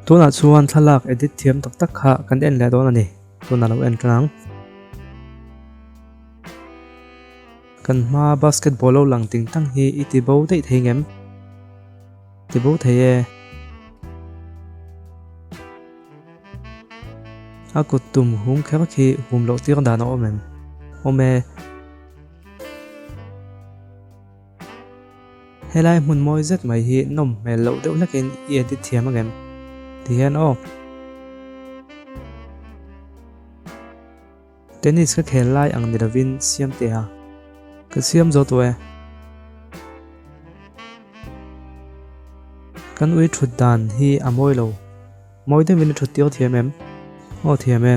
Tunah chuan thlalak edit thiam tak tak kha kan en leh dawn a ni. Tunah lo en tan ang. Kan hma basketball lo lang ting tang hi i ti bo daih thei ngem? Ti bo thei e. A kut tum hum kher khi hum loh tir dan a awm em? Awm e. Helai hmun mawi zet mai hi nawm hmel loh deuh hlekin i edit thiam angem? Ti hian aw. Tennis ka khel lai ang ni lovin siam teh a. Ka siam zo tawh e. Kan ui thut dan hi a mawi lo. Mawi deuhin a thut tir thiam em? Aw thiam e.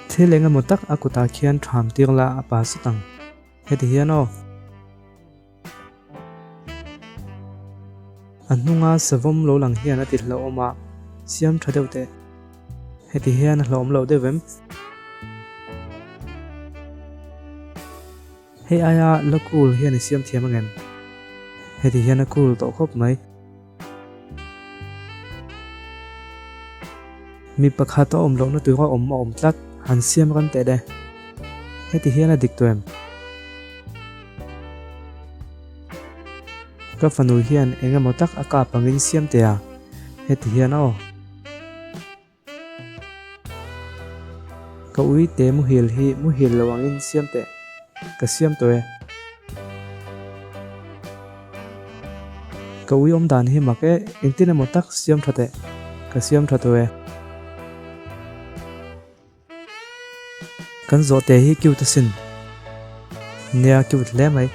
Thil eng emaw tak a kutah khian tham tir la a pa sut ang. Heti hian aw. A hnunga savawm lo lang hian a ti hlauhawm a, siam tha deuh teh. Heti hian a hlauhawm loh deuh em? Hei aia la cool hian i siam thiam angem? Heti hian a cool tawh khawp mai. Mi pakhat a awm lohna tura awm a awm tlat, han siam ran teh le. Heti hian a dik tawh em? Ka fanu hian eng emaw tak a kap angin siam teh a, heti hian aw. Ka ui te muhil hi muhil lo angin siam teh. Ka siam tawh e. Ka ui awm dan hi mak e, engtin emaw tak siam tha teh. Ka siam tha tawh e. Kan zawhte hi cute asin. Nia cute hle mai.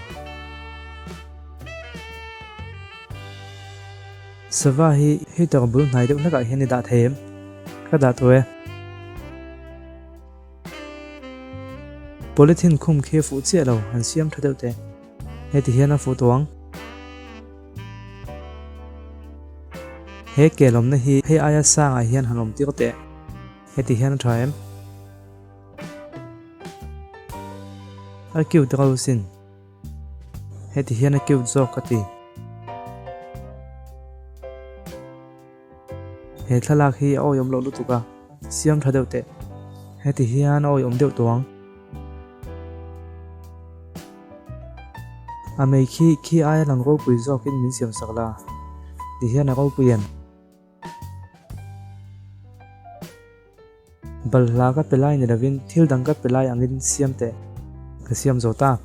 Sava hi heater bul hnai deuh hlekah hian i dah thei em? Ka dah tawh e. Polythene khum khi a fuh chiah lo, han siam tha deuh teh. Heti hian a fuh tawh ang. He kelawmna hi hei aia sangah hian han awm tir teh. Heti hian a tha em? A cute reuh sin. Heti hian a cute zawk ka ti. He thlalak hi a awihawm loh lutuk a, siam tha deuh teh. Heti hian a awihawm deuh tawh ang. A mei khi khi aia lang ropui zawkin min siam sak la, ti hian a ropui em? Balhla ka pe lai ni lovin thil dang ka pe lai angin siam teh ka siam zo ta.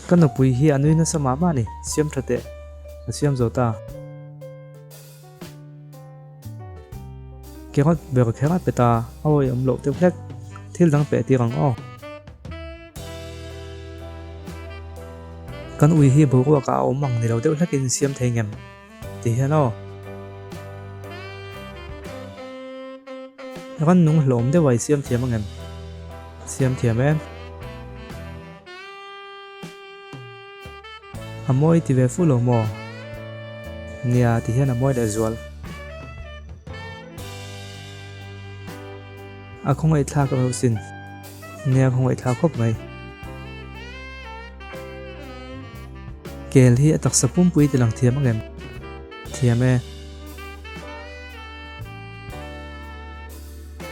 Ka nupui hi a nui nasa mah mah a ni, siam tha teh ka siam zo ta. Carrot ber kher a pe ta, a awih awm loh deuh hlek, thil dang peh tir ang aw. Kan ui hi boruak ah a awm ang ni lo deuh hlekin siam thei ngem ti hian aw. Rannung hlawm deuh a i siam thiam angem? Siam thiam e. A mawi ti ve fu lo maw? Nia ti hian a mawi leh zual. A khawngaihthlak reuh sin. Nia khawngaihthlak khawp mai. Kel hi a taksa pumpui ti lang thiam angem? Thiam e.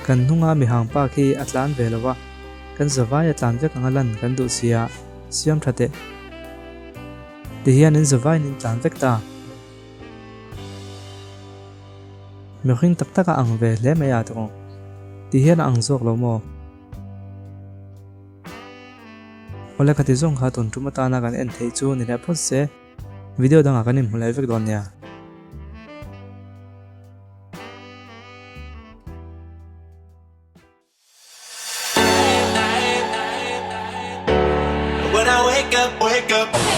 Kan hnunga mihang pa khi a tlan ve lo a, kan zavai a tlan vek anga lan kan duh sia, siam tha teh. Tihian in zavaiin in tlan vek ta. Mihring tak tak a ang ve hle mai a tawng. Ti hian a ang zawk lo maw? Awle khati zawng kha tun tum atana kan en theih chu ni leh phawt se, video dangah kan inhmu leh vek dawn nia.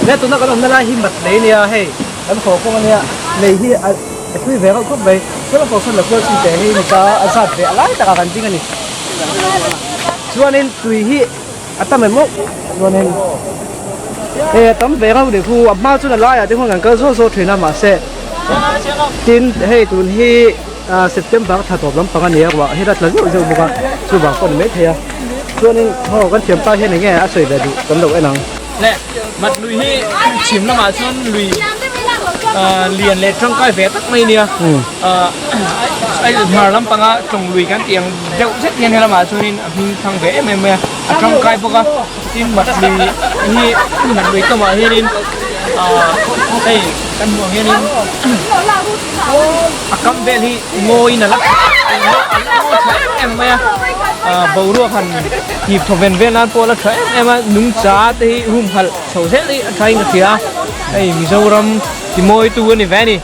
Nia tuna kan awmna lai hi mat lei ania hei kan haw kawng ania lei hi a tui ve reuh khawp mai chuan a kohhran la kual chin teh hei mipa a zat ve a lai takah kan ding a ni chuanin tui hi a tam em maw chuanin hei a tam ve reuh ni khu a hma chuan a laiah te khuan kan kal zawk zawk thin a mahse tin hei tun hi. September thla tawp lampang a ni a ruah hi a tla zeuh zeuh bawk a chuvang pawh a ni maithei a chuanin haw kan thiampa hian eng nge a sawi ve duh kan lo en ang. Le mat lui hi chhim lamah chuan lui lian leh tangkai ve tak mai nia hmar lampanga tawng lui kan tih ang deuh zet hian helamah chuanin a hming thang ve em em mai a a tangkai bawk a tin mat lui hi mat lui kamah hianin hei kan hmuh ang hianin a kam vel hi ngawiin a la a la ngaw tha em em mai a boruak han hip thaw ven vel nan pawh a la tha em em a nungcha te hi humhalh chho zel hi a tha in ka hria a hei Mizoram ti mawi tu a ni ve a ni.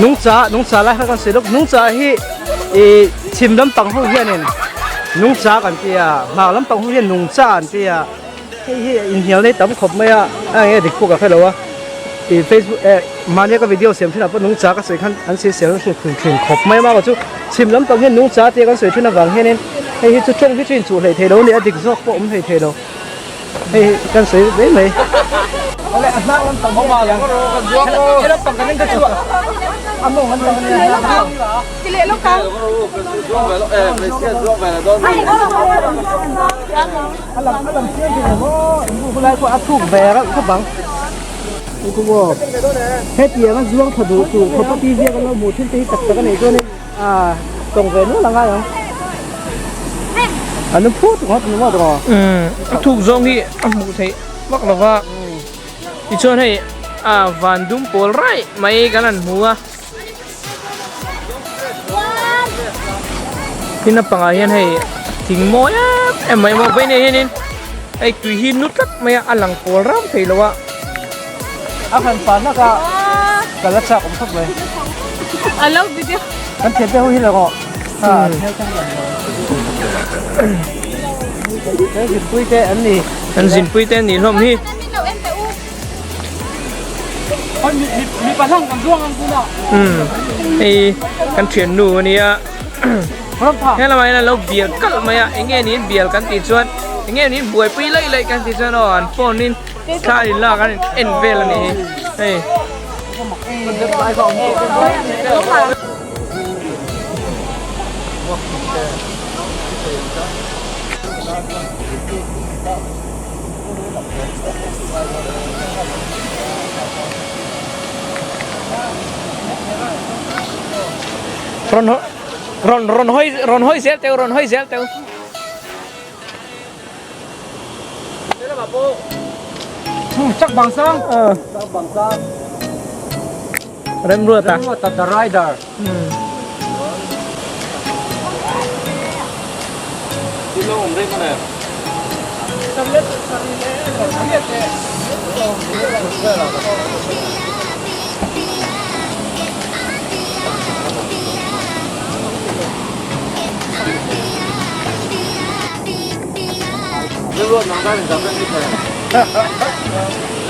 Nungcha nungcha lai kha kan sawi lawk nungcha hi ih chhim lampang ho hianin nungcha kan ti a hmar lampang ho hian nungcha an ti a hei hi inhnial nei tam khawp mai a a enge dik pawh ka hre lo a. Ih facebook eh mahnia ka video siam thinah pawh nungcha ka sawi khan an sawisel nasa thin thin khawp mai a mah chu chhim lampang hian nungcha tia kan sawi thin avang hianin hei hi chu tawng hi chu inchuh hleih theih lo a ni a dik zawk pawh awm hlei thei lo hei hi kan sawi mai mai. Hetiang a zuang tha duh tur khawp a TV a kan lo hmuh thin te hi tak tak a neih chuan in ah tawng ve nual a ngai ang. An phut ngawt ni maw tawng. Umm a thuk zawng hi a hmuh theih vak lo va tichuan hei ah van dum pawl raih mai kan han hmu a. Tin a pangah hian hei thing mawi em em mai maw vei nei hianin hei tui hi nu tlat mai a a lang pawl ram thei lo a. A han pa hlak a ka la chak awm khawp mai. A lo video. Kan thian te ho hi la rawh. Ha hmel te hi Kan zinpui te an ni. Kan zinpui te an nih hlawm hi. Hei kan thiannu a nia he lamah hian an lo bial kalh mai a eng nge niin bial kan tih chuan eng nge niin buaipui laih laih kan tih chuan aw an phone in thla an inlak an en vel a ni hi hei. Rawn rawn rawn hawi rawn hawi zel teu rawn hawi zel teu. Chak bang sang. Chak bang sang. Remruata. Remruata the rider.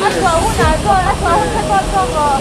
A chhuah hunah chuan a chhuah hun kha chuan zawk rawh.